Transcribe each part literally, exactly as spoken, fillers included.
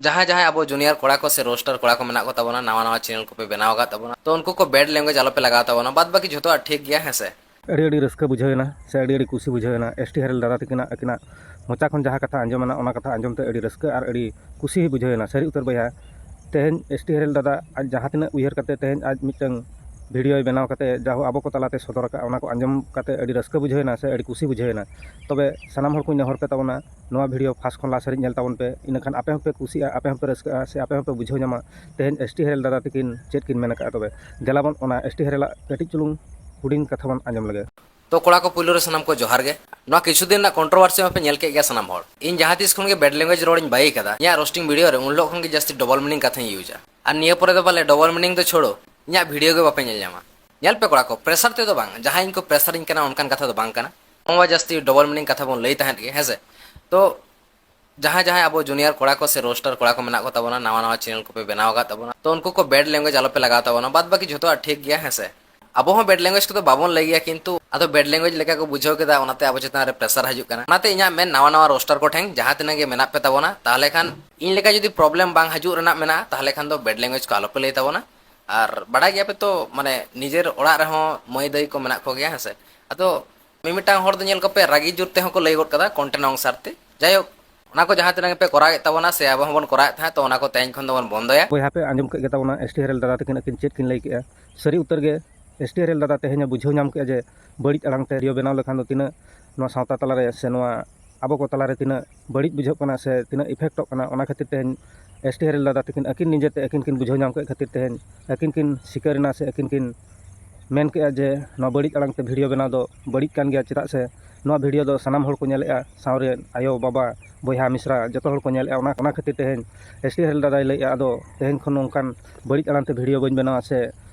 ᱡᱟᱦᱟᱸᱭ ᱡᱟᱦᱟᱸᱭ ᱟᱵᱚ ᱡᱩᱱᱤᱭᱟᱨ ᱠᱚᱲᱟ ᱠᱚ ᱥᱮ ᱨᱳᱥᱴᱟᱨ ᱠᱚᱲᱟ ᱠᱚ ᱢᱮᱱᱟᱜ ᱠᱚ ᱛᱟᱵᱚᱱᱟ, ᱱᱟᱣᱟ ᱱᱟᱣᱟ ᱪᱮᱱᱮᱞ ᱠᱚᱯᱮ ᱵᱮᱱᱟᱣ ᱟᱠᱟᱫ ᱛᱟᱵᱚᱱᱟ, ᱛᱚ ᱩᱱᱠᱩ ᱠᱚ ᱵᱮᱰ ᱞᱮᱝᱜᱩᱭᱮᱡᱽ ᱟᱞᱚᱯᱮ ᱞᱟᱜᱟᱣ ᱛᱟᱵᱚᱱᱟ, ᱵᱟᱫ ᱵᱟᱹᱠᱤ ᱡᱷᱚᱛᱚᱣᱟᱜ ᱴᱷᱤᱠ ᱜᱮᱭᱟ, ᱦᱮᱸ ᱥᱮ᱾ ᱟᱹᱰᱤ ᱟᱹᱰᱤ ᱨᱟᱹᱥᱠᱟᱹ ᱵᱩᱡᱷᱟᱹᱣ ᱮᱱᱟ ᱥᱮ ᱟᱹᱰᱤ ᱟᱹᱰᱤ ᱠᱩᱥᱤ ᱵᱩᱡᱷᱟᱹᱣ ᱮᱱᱟ ᱮᱥ ᱴᱤ ᱦᱮᱨᱮᱞ ᱫᱟᱫᱟ ᱛᱟᱹᱠᱤᱱᱟᱜ, ᱟᱹᱠᱤᱱᱟᱜ ᱢᱚᱪᱟ ᱠᱷᱚᱱ ᱡᱟᱦᱟᱸ ᱠᱟᱛᱷᱟ ᱟᱸᱡᱚᱢ ᱮᱱᱟ, ᱚᱱᱟ ᱠᱟᱛᱷᱟ ᱟᱸᱡᱚᱢ ᱛᱮ ᱟᱹᱰᱤ ᱨᱟᱹᱥᱠᱟᱹ ᱟᱨ ᱟᱹᱰᱤ ᱠᱩᱥᱤ ᱵᱩᱡᱷᱟᱹᱣ ᱮᱱᱟ ᱥᱟᱹᱨᱤ ᱩᱛᱟᱹᱨ ᱵᱚᱭᱦᱟ᱾ ᱛᱮᱦᱮᱧ ᱮᱥ ᱴᱤ ᱦᱮᱨᱮᱞ ᱫᱟᱫᱟ ᱟᱡ ᱡᱟᱦᱟᱸ ᱛᱤᱱᱟᱹᱜ ᱩᱭᱦᱟᱹᱨ ᱠᱟᱛᱮ ᱛᱮᱦᱮᱧ ᱟᱡ ᱢᱤᱫᱴᱟᱝ ᱵᱷᱤᱰᱤᱭᱳᱭ ᱵᱮᱱᱟᱣ ᱠᱟᱛᱮ ᱡᱟᱦᱳ ᱟᱵᱚ ᱠᱚ ᱛᱟᱞᱟᱛᱮ ᱥᱚᱫᱚᱨ ᱟᱠᱟᱫᱼᱟ, ᱚᱱᱟ ᱠᱚ ᱟᱸᱡᱚᱢ ᱠᱟᱛᱮ ᱟᱹᱰᱤ ᱨᱟᱹᱥᱠᱟᱹ ᱵᱩᱡᱷᱟᱹᱣ ᱮᱱᱟ ᱥᱮ ᱟᱹᱰᱤ ᱠᱩᱥᱤ ᱵᱩᱡᱷᱟᱹᱣ ᱮᱱᱟ᱾ ᱛᱚᱵᱮ ᱥᱟᱱᱟᱢ ᱦᱚᱲ ᱠᱚᱧ ᱱᱮᱦᱚᱨ ᱯᱮ ᱛᱟᱵᱚᱱᱟ, ᱱᱚᱣᱟ ᱵᱷᱤᱰᱤᱭᱳ ᱯᱷᱟᱥᱴ ᱠᱷᱚᱱ ᱞᱟᱥᱴ ᱦᱟᱹᱨᱤᱡ ᱧᱮᱞ ᱛᱟᱵᱚᱱ ᱯᱮ, ᱤᱱᱟᱹᱠᱷᱟᱱ ᱟᱯᱮ ᱦᱚᱸᱯᱮ ᱠᱩᱥᱤᱜᱼᱟ, ᱟᱯᱮ ᱦᱚᱸᱯᱮ ᱨᱟᱹᱥᱠᱟᱹᱜᱼᱟ ᱥᱮ ᱟᱯᱮ ᱦᱚᱸᱯᱮ ᱵᱩᱡᱷᱟᱹᱣ ᱧᱟᱢᱟ ᱛᱮᱦᱮᱧ ᱮᱥ ᱴᱤ ᱦᱮᱨᱮᱞ ᱫᱟᱫᱟ ᱛᱟᱹᱠᱤᱱ ᱪᱮᱫ ᱠᱤᱱ ᱢᱮᱱ ᱟᱠᱟᱫᱼᱟ᱾ ᱛᱚᱵᱮ ᱫᱮᱞᱟ ᱵᱚᱱ ᱚᱱᱟ ᱮᱥ ᱴᱤ ᱦᱮᱨᱮᱞᱟᱜ ᱠᱟᱹᱴᱤᱡ ᱪᱩᱞᱩᱝ ᱦᱩᱰᱤᱧ ᱠᱟᱛᱷᱟ ᱵᱚᱱ ᱟᱸᱡᱚᱢ ᱞᱮᱜᱮ᱾ ᱛᱚ ᱠᱚᱲᱟ ᱠᱚ, ᱯᱩᱭᱞᱩ ᱨᱮ ᱥᱟᱱᱟᱢ ᱠᱚ ᱡᱚᱦᱟᱨ ᱜᱮ᱾ ᱱᱚᱣᱟ ᱠᱤᱪᱷᱩ ᱫᱤᱱ ᱨᱮᱱᱟᱜ ᱠᱚᱱᱴᱨᱳᱵᱷᱟᱨᱥᱤ ᱢᱟᱯᱮ ᱧᱮᱞ ᱠᱮᱫ ᱜᱮᱭᱟ ᱥᱟᱱᱟᱢ ᱦᱚᱲ᱾ ᱤᱧ ᱡᱟᱦᱟᱸ ᱛᱤᱥ ᱠᱷᱚᱱ ᱜᱮ ᱵᱮᱰ ᱞᱮᱝᱜᱩᱭᱮᱡᱽ ᱨᱚᱲᱤᱧ ᱵᱟᱹᱜᱤ ᱠᱟᱫᱟ, ᱤᱧᱟᱹᱜ ᱨᱳᱥᱴᱤᱝ ᱵᱷᱤᱰᱤᱭᱳ ᱨᱮ ᱩᱱ ᱦᱤᱞᱳᱜ ᱠᱷᱚᱱ ᱜᱮ ᱡᱟᱹᱥᱛᱤ ᱰᱚᱵᱚᱞ ᱢᱤᱱᱤᱝ ᱠᱟᱛᱷᱟᱧ ᱤᱭᱩᱡᱟ᱾ ᱟᱨ ᱱᱤᱭᱟᱹ ᱯᱚᱨᱮ ᱫᱚ ᱯᱟᱞᱮ ᱰᱚᱵᱚᱞ ᱢᱤᱱᱤᱝ ᱫᱚ ᱪᱷᱳᱲᱳ, ᱤᱧᱟᱹᱜ ᱵᱷᱤᱰᱤᱭᱳ ᱜᱮ ᱵᱟᱯᱮ ᱧᱮᱞ ᱧᱟᱢᱟ᱾ ᱧᱮᱞ ᱯᱮ ᱠᱚᱲᱟ ᱠᱚ, ᱯᱨᱮᱥᱟᱨ ᱛᱮᱫᱚ ᱵᱟᱝ, ᱡᱟᱦᱟᱸᱭ ᱤᱧ ᱠᱚ ᱯᱨᱮᱥᱟᱨᱤᱧ ᱠᱟᱱᱟ ᱚᱱᱠᱟᱱ ᱠᱟᱛᱷᱟ ᱫᱚ ᱵᱟᱝ ᱠᱟᱱᱟ᱾ ᱱᱚᱣᱟ ᱡᱟᱹᱥᱛᱤ ᱰᱚᱵᱚᱞ ᱢᱤᱱᱤᱝ ᱠᱟᱛᱷᱟ ᱵᱚᱱ ᱞᱟᱹᱭ ᱛᱟᱦᱮᱸᱫ ᱜᱮ, ᱦᱮᱸ ᱥᱮ? ᱛᱚ ᱡᱟᱦᱟᱸᱭ ᱡᱟᱦᱟᱸᱭ ᱟᱵᱚ ᱡᱩᱱᱤᱭᱟᱨ ᱠᱚᱲᱟ ᱠᱚ ᱥᱮ ᱨᱳᱥᱴᱟᱨ ᱠᱚᱲᱟ ᱠᱚ ᱢᱮᱱᱟᱜ ᱠᱚ ᱛᱟᱵᱚᱱᱟ, ᱱᱟᱣᱟ ᱱᱟᱣᱟ ᱪᱮᱱᱮᱞ ᱠᱚᱯᱮ ᱵᱮᱱᱟᱣ ᱟᱠᱟᱫ ᱛᱟᱵᱚᱱᱟ, ᱛᱚ ᱩᱱᱠᱩ ᱠᱚ ᱵᱮᱰ ᱞᱮᱝᱜᱩᱭᱮᱡᱽ ᱟᱞᱚᱯᱮ ᱞᱟᱜᱟᱣ ᱛᱟᱵᱚᱱᱟ, ᱵᱟᱫ ᱵᱟᱹᱠᱤ ᱡᱷᱚᱛᱚᱣᱟᱜ ᱴᱷᱤᱠ ᱜᱮᱭᱟ, ᱦᱮᱸ ᱥᱮ? ᱟᱵᱚ ᱦᱚᱸ ᱵᱮᱰ ᱞᱮᱝᱜᱩᱭᱮᱡᱽ ᱠᱚᱫᱚ ᱵᱟᱵᱚᱱ ᱞᱟᱹᱭ ᱜᱮᱭᱟ, ᱠᱤᱱᱛᱩ ᱟᱫᱚ ᱵᱮᱰ ᱞᱮᱝᱜᱩᱭᱮᱡᱽ ᱞᱮᱠᱟ ᱠᱚ ᱵᱩᱡᱷᱟᱹᱣ ᱠᱮᱫᱟ, ᱚᱱᱟᱛᱮ ᱟᱵᱚ ᱪᱮᱛᱟᱱ ᱨᱮ ᱯᱨᱮᱥᱟᱨ ᱦᱤᱡᱩᱜ ᱠᱟᱱᱟ᱾ ᱚᱱᱟᱛᱮ ᱤᱧᱟᱹᱜ ᱢᱮᱱ, ᱱᱟᱣᱟ ᱱᱟᱣᱟ ᱨᱳᱥᱴᱟᱨ ᱠᱚᱴᱷᱮᱱ ᱡᱟᱦᱟᱸ ᱛᱤᱱᱟᱹᱜ ᱜᱮ ᱢᱮᱱᱟᱜ ᱯᱮ ᱛᱟᱵᱚᱱᱟ, ᱛᱟᱦᱚᱞᱮ ᱠᱷᱟᱱ ᱤᱧ ᱞᱮᱠᱟ ᱡᱩᱫᱤ ᱯᱨᱚᱵᱞᱮᱢ ᱵᱟᱝ ᱦᱤᱡᱩᱜ ᱨᱮᱱᱟᱜ ᱢᱮᱱᱟᱜᱼᱟ, ᱛᱟᱦᱚᱞᱮ ᱠᱷᱟᱱ ᱫᱚ ᱵᱮᱰ ᱞᱮᱝᱜᱩᱭᱮᱡᱽ ᱠᱚ ᱟᱞᱚᱯᱮ ᱞᱟᱹᱭ ᱛᱟᱵᱚᱱᱟ᱾ ᱟᱨ ᱵᱟᱰᱟᱭ ᱜᱮᱭᱟᱯᱮ ᱛᱚ, ᱢᱟᱱᱮ ᱱᱤᱡᱮᱨ ᱚᱲᱟᱜ ᱨᱮᱦᱚᱸ ᱢᱟᱹᱭ ᱫᱟᱹᱭ ᱠᱚ ᱢᱮᱱᱟᱜ ᱠᱚᱜᱮᱭᱟ, ᱦᱮᱸ ᱥᱮ? ᱟᱫᱚ ᱢᱤᱢᱤᱫᱴᱟᱝ ᱦᱚᱲ ᱫᱚ ᱧᱮᱞ ᱠᱚᱯᱮ, ᱨᱟᱹᱜᱤ ᱡᱳᱨ ᱛᱮᱦᱚᱸ ᱠᱚ ᱞᱟᱹᱭ ᱜᱚᱫ ᱠᱟᱫᱟ ᱠᱚᱱᱴᱮᱱᱴ ᱚᱱᱩᱥᱟᱨ ᱛᱮ᱾ ᱡᱟᱭᱦᱳᱠ, ᱚᱱᱟ ᱠᱚ ᱡᱟᱦᱟᱸ ᱛᱤᱱᱟᱹᱜ ᱜᱮᱯᱮ ᱠᱚᱨᱟᱣᱮᱫ ᱛᱟᱵᱚᱱᱟ ᱥᱮ ᱟᱵᱚ ᱦᱚᱸᱵᱚᱱ ᱠᱚᱨᱟᱣᱮᱫ ᱛᱟᱦᱮᱸᱫ, ᱛᱚ ᱚᱱᱟ ᱠᱚ ᱛᱮᱦᱮᱧ ᱠᱷᱚᱱ ᱫᱚᱵᱚᱱ ᱵᱚᱱᱫᱚᱭᱟ᱾ ᱵᱚᱭᱦᱟ ᱯᱮ ᱟᱸᱡᱚᱢ ᱠᱮᱫ ᱜᱮ ᱛᱟᱵᱚᱱᱟ ᱮᱥ ᱴᱤ ᱦᱮᱨᱮᱞ ᱫᱟᱫᱟ ᱛᱟᱹᱠᱤᱱ ᱟᱹᱠᱤᱱ ᱪᱮᱫ ᱠᱤᱱ ᱞᱟᱹᱭ ᱠᱮᱫᱼᱟ᱾ ᱥᱟᱹᱨᱤ ᱩᱛᱟᱹᱨ ᱜᱮ ᱮᱥ ᱴᱤ ᱦᱮᱨᱮᱞ ᱫᱟᱫᱟ ᱛᱮᱦᱮᱧ ᱮ ᱵᱩᱡᱷᱟᱹᱣ ᱧᱟᱢ ᱠᱮᱫᱼᱟ ᱡᱮ ᱵᱟᱹᱲᱤᱡ ᱟᱲᱟᱝ ᱛᱮ ᱵᱷᱤᱰᱤᱭᱳ ᱵᱮᱱᱟᱣ ᱞᱮᱠᱷᱟᱱ ᱫᱚ ᱛᱤᱱᱟᱹᱜ ᱱᱚᱣᱟ ᱥᱟᱶᱛᱟ ᱛᱟᱞᱟᱨᱮ ᱥᱮ ᱱᱚᱣᱟ ᱟᱵᱚ ᱠᱚ ᱛᱟᱞᱟᱨᱮ ᱛᱤᱱᱟᱹᱜ ᱵᱟᱹᱲᱤᱡ ᱵᱩᱡᱷᱟᱹᱜ ᱠᱟᱱᱟ ᱥᱮ ᱛᱤᱱᱟᱹᱜ ᱤᱯᱷᱮᱠᱴᱚᱜ ᱠᱟᱱᱟ, ᱚᱱᱟ ᱠᱷᱟᱹᱛᱤᱨ ᱛᱮᱦᱮᱧ ᱮᱥ ᱴᱤ ᱦᱮᱨᱮᱞ ᱫᱟᱫᱟ ᱛᱟᱹᱠᱤᱱ ᱟᱹᱠᱤᱱ ᱱᱤᱡᱮᱛᱮ ᱟᱹᱠᱤᱱ ᱠᱤᱱ ᱵᱩᱡᱷᱟᱹᱣ ᱧᱟᱢ ᱠᱮᱫ ᱠᱷᱟᱹᱛᱤᱨ ᱛᱮᱦᱮᱧ ᱟᱹᱠᱤᱱ ᱠᱤᱱ ᱥᱤᱠᱟᱹᱨ ᱮᱱᱟ ᱥᱮ ᱟᱹᱠᱤᱱ ᱠᱤᱱ ᱢᱮᱱ ᱠᱮᱜᱼᱟ ᱡᱮ ᱱᱚᱣᱟ ᱵᱟᱹᱲᱤᱡ ᱟᱲᱟᱝ ᱛᱮ ᱵᱷᱤᱰᱤᱭᱳ ᱵᱮᱱᱟᱣ ᱫᱚ ᱵᱟᱹᱲᱤᱡ ᱠᱟᱱ ᱜᱮᱭᱟ, ᱪᱮᱫᱟᱜ ᱥᱮ ᱱᱚᱣᱟ ᱵᱷᱤᱰᱤᱭᱳ ᱫᱚ ᱥᱟᱱᱟᱢ ᱦᱚᱲ ᱠᱚ ᱧᱮᱞᱮᱜᱼᱟ, ᱥᱟᱶᱨᱮ ᱟᱭᱳ, ᱵᱟᱵᱟ, ᱵᱚᱭᱦᱟ, ᱢᱤᱥᱨᱟ ᱡᱚᱛᱚ ᱦᱚᱲ ᱠᱚ ᱧᱮᱞᱮᱜᱼᱟ᱾ ᱚᱱᱟ, ᱚᱱᱟ ᱠᱷᱟᱹᱛᱤᱨ ᱛᱮᱦᱮᱧ ᱮᱥ ᱴᱤ ᱦᱮᱨᱮᱞ ᱫᱟᱫᱟᱭ ᱞᱟᱹᱭᱮᱜᱼᱟ, ᱟᱫᱚ ᱛᱮᱦᱮᱧ ᱠᱷᱚᱱ ᱱᱚᱝᱠᱟᱱ ᱵᱟᱹᱲᱤᱡ ᱟᱲᱟᱝ ᱛᱮ ᱵᱷᱤᱰᱤᱭᱳ ᱵᱟᱹᱧ ᱵᱮᱱᱟᱣᱟ ᱥᱮ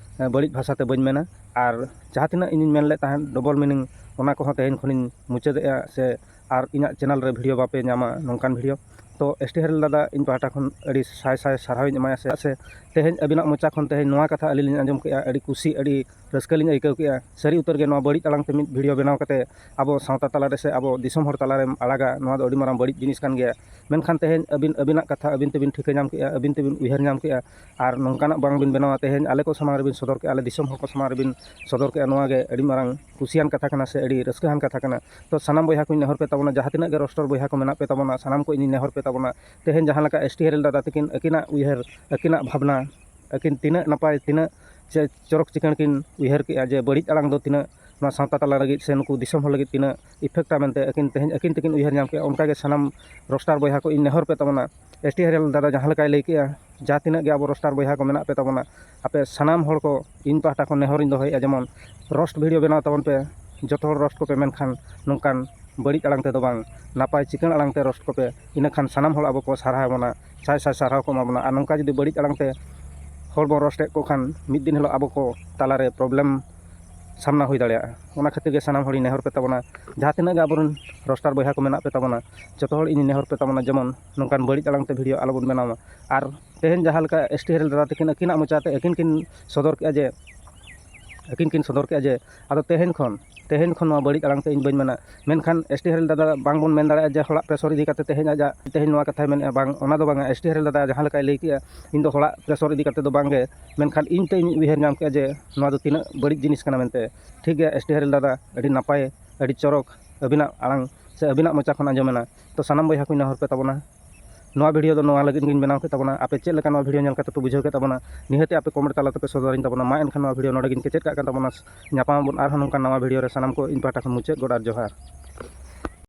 ᱵᱟᱹᱲᱤᱡ ᱵᱷᱟᱥᱟ ᱛᱮ ᱵᱟᱹᱧ ᱢᱮᱱᱟ᱾ ᱟᱨ ᱡᱟᱦᱟᱸ ᱛᱤᱱᱟᱹᱜ ᱤᱧᱤᱧ ᱢᱮᱱ ᱞᱮᱫ ᱛᱟᱦᱮᱸᱫ ᱰᱚᱵᱚᱞ ᱢᱤᱱᱤᱝ, ᱚᱱᱟ ᱠᱚᱦᱚᱸ ᱛᱮᱦᱮᱧ ᱠᱷᱚᱱᱤᱧ ᱢᱩᱪᱟᱹᱫᱮᱜᱼᱟ, ᱥᱮ ᱟᱨ ᱤᱧᱟᱹᱜ ᱪᱮᱱᱮᱞ ᱨᱮ ᱵᱷᱤᱰᱤᱭᱳ ᱵᱟᱯᱮ ᱧᱟᱢᱟ ᱱᱚᱝᱠᱟᱱ ᱵᱷᱤᱰᱤᱭᱳ᱾ ᱛᱚ ᱮᱥ ᱴᱤ ᱦᱮᱨᱮᱞ ᱫᱟᱫᱟ, ᱤᱧ ᱯᱟᱦᱴᱟ ᱠᱷᱚᱱ ᱟᱹᱰᱤ ᱥᱟᱭ ᱥᱟᱭ ᱥᱟᱨᱦᱟᱣᱤᱧ ᱮᱢᱟᱭᱟ, ᱥᱮ ᱥᱮ ᱛᱮᱦᱮᱧ ᱟᱹᱵᱤᱱᱟᱜ ᱢᱚᱪᱟ ᱠᱷᱚᱱ ᱛᱮᱦᱮᱧ ᱱᱚᱣᱟ ᱠᱟᱛᱷᱟ ᱟᱹᱞᱤᱧ ᱞᱤᱧ ᱟᱸᱡᱚᱢ ᱠᱮᱜᱼᱟ, ᱟᱹᱰᱤ ᱠᱩᱥᱤ, ᱟᱹᱰᱤ ᱨᱟᱹᱥᱠᱟᱹ ᱞᱤᱧ ᱟᱹᱭᱠᱟᱹᱣ ᱠᱮᱜᱼᱟ᱾ ᱥᱟᱹᱨᱤ ᱩᱛᱟᱹᱨ ᱜᱮ ᱱᱚᱣᱟ ᱵᱟᱹᱲᱤᱡ ᱟᱲᱟᱝ ᱛᱮ ᱢᱤᱫ ᱵᱷᱤᱰᱤᱭᱳ ᱵᱮᱱᱟᱣ ᱠᱟᱛᱮ ᱟᱵᱚ ᱥᱟᱶᱛᱟ ᱛᱟᱞᱟᱨᱮ ᱥᱮ ᱟᱵᱚ ᱫᱤᱥᱚᱢ ᱦᱚᱲ ᱛᱟᱞᱟᱨᱮᱢ ᱟᱲᱟᱜᱟ, ᱱᱚᱣᱟ ᱫᱚ ᱟᱹᱰᱤ ᱢᱟᱨᱟᱝ ᱵᱟᱹᱲᱤᱡ ᱡᱤᱱᱤᱥ ᱠᱟᱱ ᱜᱮᱭᱟ᱾ ᱢᱮᱱᱠᱷᱟᱱ ᱛᱮᱦᱮᱧ ᱟᱹᱵᱤᱱ ᱟᱹᱵᱤᱱᱟᱜ ᱠᱟᱛᱷᱟ ᱟᱹᱵᱤᱱ ᱛᱮᱵᱤᱱ ᱴᱷᱤᱠᱟᱹ ᱧᱟᱢ ᱠᱮᱜᱼᱟ, ᱟᱹᱵᱤᱱ ᱛᱮᱵᱤᱱ ᱩᱭᱦᱟᱹᱨ ᱧᱟᱢ ᱠᱮᱜᱼᱟ, ᱟᱨ ᱱᱚᱝᱠᱟᱱᱟᱜ ᱵᱟᱝᱵᱤᱱ ᱵᱮᱱᱟᱣᱟ᱾ ᱛᱮᱦᱮᱧ ᱟᱞᱮ ᱠᱚ ᱥᱟᱢᱟᱝ ᱨᱮᱵᱤᱱ ᱥᱚᱫᱚᱨ ᱠᱮᱜᱼᱟ, ᱟᱞᱮ ᱫᱤᱥᱚᱢ ᱦᱚᱲ ᱠᱚ ᱥᱟᱢᱟᱝ ᱨᱮᱵᱤᱱ ᱥᱚᱫᱚᱨ ᱠᱮᱜᱼᱟ, ᱱᱚᱣᱟ ᱜᱮ ᱟᱹᱰᱤ ᱢᱟᱨᱟᱝ ᱠᱩᱥᱤᱭᱟᱱ ᱠᱟᱛᱷᱟ ᱠᱟᱱᱟ ᱥᱮ ᱟᱹᱰᱤ ᱨᱟᱹᱥᱠᱟᱹᱣᱟᱱ ᱠᱟᱛᱷᱟ ᱠᱟᱱᱟ᱾ ᱛᱚ ᱥᱟᱱᱟᱢ ᱵᱚᱭᱦᱟ ᱠᱚᱧ ᱱᱮᱦᱚᱨ ᱯᱮ ᱛᱟᱵᱚᱱᱟ, ᱡᱟᱦᱟᱸ ᱛᱤᱱᱟᱹᱜ ᱜᱮ ᱨᱳᱥᱴᱟᱨ ᱵᱚᱭᱦᱟ ᱠᱚ ᱢᱮᱱᱟᱜ ᱯᱮ ᱛᱟᱵᱚᱱᱟ, ᱥᱟᱱᱟᱢ ᱠᱚ ᱤᱧᱤᱧ ᱱᱮᱦᱚᱨ ᱯᱮ ᱛᱟᱵᱚᱱᱟ, ᱛᱮᱦᱮᱧ ᱡᱟᱦᱟᱸ ᱞᱮᱠᱟ ᱮᱥ ᱴᱤ ᱦᱮᱨᱮᱞ ᱫᱟᱫᱟ ᱛᱟᱹᱠᱤᱱ ᱟᱹᱠᱤᱱᱟᱜ ᱩᱭᱦᱟᱹᱨ, ᱟᱹᱠᱤᱱᱟᱜ ᱵᱷᱟᱵᱽᱱᱟ, ᱟᱹᱠᱤᱱ ᱛᱤᱱᱟᱹᱜ ᱱᱟᱯᱟᱭ, ᱛᱤᱱᱟᱹᱜ ᱪᱮ ᱪᱚᱨᱚᱠ ᱪᱤᱠᱟᱹᱬ ᱠᱤᱱ ᱩᱭᱦᱟᱹᱨ ᱠᱮᱜᱼᱟ ᱡᱮ ᱵᱟᱹᱲᱤᱡ ᱟᱲᱟᱝ ᱫᱚ ᱛᱤᱱᱟᱹᱜ ᱱᱚᱣᱟ ᱥᱟᱶᱛᱟ ᱛᱟᱞᱟ ᱞᱟᱹᱜᱤᱫ ᱥᱮ ᱱᱩᱠᱩ ᱫᱤᱥᱚᱢ ᱦᱚᱲ ᱞᱟᱹᱜᱤᱫ ᱛᱤᱱᱟᱹᱜ ᱤᱯᱷᱮᱠᱴᱟ ᱢᱮᱱᱛᱮ, ᱟᱹᱠᱤᱱ ᱛᱮᱦᱮᱧ ᱟᱹᱠᱤᱱ ᱛᱮᱠᱤᱱ ᱩᱭᱦᱟᱹᱨ ᱧᱟᱢ ᱠᱮᱜᱼᱟ᱾ ᱚᱱᱠᱟᱜᱮ ᱥᱟᱱᱟᱢ ᱨᱳᱥᱴᱟᱨ ᱵᱚᱭᱦᱟ ᱠᱚ ᱤᱧ ᱱᱮᱦᱚᱨ ᱯᱮ ᱛᱟᱵᱚᱱᱟ, ᱮᱥ ᱴᱤ ᱦᱮᱨᱮᱞ ᱫᱟᱫᱟ ᱡᱟᱦᱟᱸ ᱞᱮᱠᱟᱭ ᱞᱟᱹᱭ ᱠᱮᱜᱼᱟ, ᱡᱟᱦᱟᱸ ᱛᱤᱱᱟᱹᱜ ᱜᱮ ᱟᱵᱚ ᱨᱳᱥᱴᱟᱨ ᱵᱚᱭᱦᱟ ᱠᱚ ᱢᱮᱱᱟᱜ ᱯᱮ ᱛᱟᱵᱚᱱᱟ, ᱟᱯᱮ ᱥᱟᱱᱟᱢ ᱦᱚᱲ ᱠᱚ ᱤᱧ ᱯᱟᱦᱴᱟ ᱠᱷᱚᱱ ᱱᱮᱦᱚᱨᱤᱧ ᱫᱚᱦᱚᱭᱮᱫᱼᱟ, ᱡᱮᱢᱚᱱ ᱨᱳᱥᱴ ᱵᱷᱤᱰᱤᱭᱳ ᱵᱮᱱᱟᱣ ᱛᱟᱵᱚᱱ ᱯᱮ, ᱡᱚᱛᱚ ᱦᱚᱲ ᱨᱳᱥᱴ ᱠᱚᱯᱮ, ᱢᱮᱱᱠᱷᱟᱱ ᱱᱚᱝᱠᱟᱱ ᱵᱟᱹᱲᱤᱡ ᱟᱲᱟᱝ ᱛᱮᱫᱚ ᱵᱟᱝ, ᱱᱟᱯᱟᱭ ᱪᱤᱠᱟᱹᱬ ᱟᱲᱟᱝ ᱛᱮ ᱨᱳᱥᱴ ᱠᱚᱯᱮ, ᱤᱱᱟᱹᱠᱷᱟᱱ ᱥᱟᱱᱟᱢ ᱦᱚᱲ ᱟᱵᱚ ᱠᱚ ᱥᱟᱨᱦᱟᱣ ᱵᱚᱱᱟ, ᱥᱟᱭ ᱥᱟᱭ ᱥᱟᱨᱦᱟᱣ ᱠᱚ ᱮᱢᱟ ᱵᱚᱱᱟ᱾ ᱟᱨ ᱱᱚᱝᱠᱟ ᱡᱩᱫᱤ ᱵᱟᱹᱲᱤᱡ ᱟᱲᱟᱝ ᱛᱮ ᱦᱚᱲ ᱵᱚᱱ ᱨᱳᱥᱴᱮᱫ ᱠᱚ ᱠᱷᱟᱱ ᱢᱤᱫ ᱫᱤᱱ ᱦᱤᱞᱳᱜ ᱟᱵᱚ ᱠᱚ ᱛᱟᱞᱟᱨᱮ ᱯᱨᱚᱵᱞᱮᱢ ᱥᱟᱢᱱᱟ ᱦᱩᱭ ᱫᱟᱲᱮᱭᱟᱜᱼᱟ᱾ ᱚᱱᱟ ᱠᱷᱟᱹᱛᱤᱨ ᱜᱮ ᱥᱟᱱᱟᱢ ᱦᱚᱲᱤᱧ ᱱᱮᱦᱚᱨ ᱯᱮ ᱛᱟᱵᱚᱱᱟ, ᱡᱟᱦᱟᱸ ᱛᱤᱱᱟᱹᱜ ᱜᱮ ᱟᱵᱚᱨᱮᱱ ᱨᱳᱥᱴᱟᱨ ᱵᱚᱭᱦᱟ ᱠᱚ ᱢᱮᱱᱟᱜ ᱯᱮ ᱛᱟᱵᱚᱱᱟ, ᱡᱚᱛᱚ ᱦᱚᱲ ᱤᱧ ᱱᱮᱦᱚᱨ ᱯᱮ ᱛᱟᱵᱚᱱᱟ, ᱡᱮᱢᱚᱱ ᱱᱚᱝᱠᱟᱱ ᱵᱟᱹᱲᱤᱡ ᱟᱲᱟᱝ ᱛᱮ ᱵᱷᱤᱰᱤᱭᱳ ᱟᱞᱚᱵᱚᱱ ᱵᱮᱱᱟᱣ ᱢᱟ᱾ ᱟᱨ ᱛᱮᱦᱮᱧ ᱡᱟᱦᱟᱸ ᱞᱮᱠᱟ ᱮᱥ ᱴᱤ ᱦᱮᱨᱮᱞ ᱫᱟᱫᱟ ᱛᱟᱹᱠᱤᱱ ᱟᱹᱠᱤᱱᱟᱜ ᱢᱚᱪᱟᱛᱮ ᱟᱹᱠᱤᱱ ᱠᱤᱱ ᱥᱚᱫᱚᱨ ᱠᱮᱜᱼᱟ ᱡᱮ, ᱟᱹᱠᱤᱱ ᱠᱤᱱ ᱥᱚᱫᱚᱨ ᱠᱮᱜᱼᱟ ᱡᱮ, ᱟᱫᱚ ᱛᱮᱦᱮᱧ ᱠᱷᱚᱱ, ᱛᱮᱦᱮᱧ ᱠᱷᱚᱱ ᱱᱚᱣᱟ ᱵᱟᱹᱲᱤᱡ ᱟᱲᱟᱝ ᱛᱮ ᱤᱧ ᱵᱟᱹᱧ ᱢᱮᱱᱟ᱾ ᱢᱮᱱᱠᱷᱟᱱ ᱮᱥ ᱴᱤ ᱦᱮᱨᱮᱞ ᱫᱟᱫᱟ ᱵᱟᱝᱵᱚᱱ ᱢᱮᱱ ᱫᱟᱲᱮᱭᱟᱜᱼᱟ ᱡᱮ ᱦᱚᱲᱟᱜ ᱯᱨᱮᱥᱚᱨ ᱤᱫᱤ ᱠᱟᱛᱮ ᱛᱮᱦᱮᱧ ᱟᱡᱟᱜ, ᱛᱮᱦᱮᱧ ᱱᱚᱣᱟ ᱠᱟᱛᱷᱟᱭ ᱢᱮᱱᱮᱫᱼᱟ, ᱵᱟᱝ, ᱚᱱᱟ ᱫᱚ ᱵᱟᱝᱟ᱾ ᱮᱥ ᱴᱤ ᱦᱮᱨᱮᱞ ᱫᱟᱫᱟ ᱡᱟᱦᱟᱸ ᱞᱮᱠᱟᱭ ᱞᱟᱹᱭ ᱠᱮᱜᱼᱟ, ᱤᱧ ᱫᱚ ᱦᱚᱲᱟᱜ ᱯᱨᱮᱥᱚᱨ ᱤᱫᱤ ᱠᱟᱛᱮ ᱫᱚ ᱵᱟᱝᱜᱮ, ᱢᱮᱱᱠᱷᱟᱱ ᱤᱧ ᱛᱮ ᱤᱧ ᱩᱭᱦᱟᱹᱨ ᱧᱟᱢ ᱠᱮᱜᱼᱟ ᱡᱮ ᱱᱚᱣᱟ ᱫᱚ ᱛᱤᱱᱟᱹᱜ ᱵᱟᱹᱲᱤᱡ ᱡᱤᱱᱤᱥ ᱠᱟᱱᱟ ᱢᱮᱱᱛᱮ᱾ ᱴᱷᱤᱠ ᱜᱮᱭᱟ, ᱮᱥ ᱴᱤ ᱦᱮᱨᱮᱞ ᱫᱟᱫᱟ, ᱟᱹᱰᱤ ᱱᱟᱯᱟᱭ, ᱟᱹᱰᱤ ᱪᱚᱨᱚᱠ ᱟᱹᱵᱤᱱᱟᱜ ᱟᱲᱟᱝ ᱥᱮ ᱟᱹᱵᱤᱱᱟᱜ ᱢᱚᱪᱟ ᱠᱷᱚᱱ ᱟᱸᱡᱚᱢᱮᱱᱟ᱾ ᱛᱚ ᱥᱟᱱᱟᱢ ᱵᱚᱭᱦᱟ ᱠᱚᱧ ᱱᱮᱦᱚᱨ ᱯᱮ ᱛᱟᱵᱚᱱᱟ, ᱱᱚᱣᱟ ᱵᱷᱤᱰᱤᱭᱳ ᱫᱚ ᱱᱚᱣᱟ ᱞᱟᱹᱜᱤᱫ ᱜᱤᱧ ᱵᱮᱱᱟᱣ ᱠᱮᱫ ᱛᱟᱵᱚᱱᱟ᱾ ᱟᱯᱮ ᱪᱮᱫ ᱞᱮᱠᱟ ᱱᱚᱣᱟ ᱵᱷᱤᱰᱤᱭᱳ ᱧᱮᱞ ᱠᱟᱛᱮ ᱯᱮ ᱵᱩᱡᱷᱟᱹᱣ ᱠᱮᱫ ᱛᱟᱵᱚᱱᱟ, ᱱᱤᱦᱟᱹᱛ ᱟᱯᱮ ᱠᱚᱢᱮᱱᱴ ᱛᱟᱞᱟ ᱛᱮᱯᱮ ᱥᱚᱫᱚᱨᱟᱹᱧ ᱛᱟᱵᱚᱱᱟ᱾ ᱢᱟ ᱮᱱᱠᱷᱟᱱ ᱱᱚᱣᱟ ᱵᱷᱤᱰᱤᱭᱳ ᱱᱚᱰᱮ ᱜᱤᱧ ᱠᱮᱪᱮᱫ ᱠᱟᱜ ᱠᱟᱱ ᱛᱟᱵᱚᱱᱟ᱾ ᱧᱟᱯᱟᱢ ᱟᱵᱚᱱ ᱟᱨᱦᱚᱸ ᱱᱚᱝᱠᱟᱱ ᱱᱟᱣᱟ ᱵᱷᱤᱰᱤᱭᱳ ᱨᱮ᱾ ᱥᱟᱱᱟᱢ ᱠᱚ ᱤᱧ ᱯᱟᱦᱴᱟ ᱠᱷᱚᱱ ᱢᱩᱪᱟᱹᱫ ᱜᱚᱰ ᱟᱨ ᱡᱚᱦᱟᱨ᱾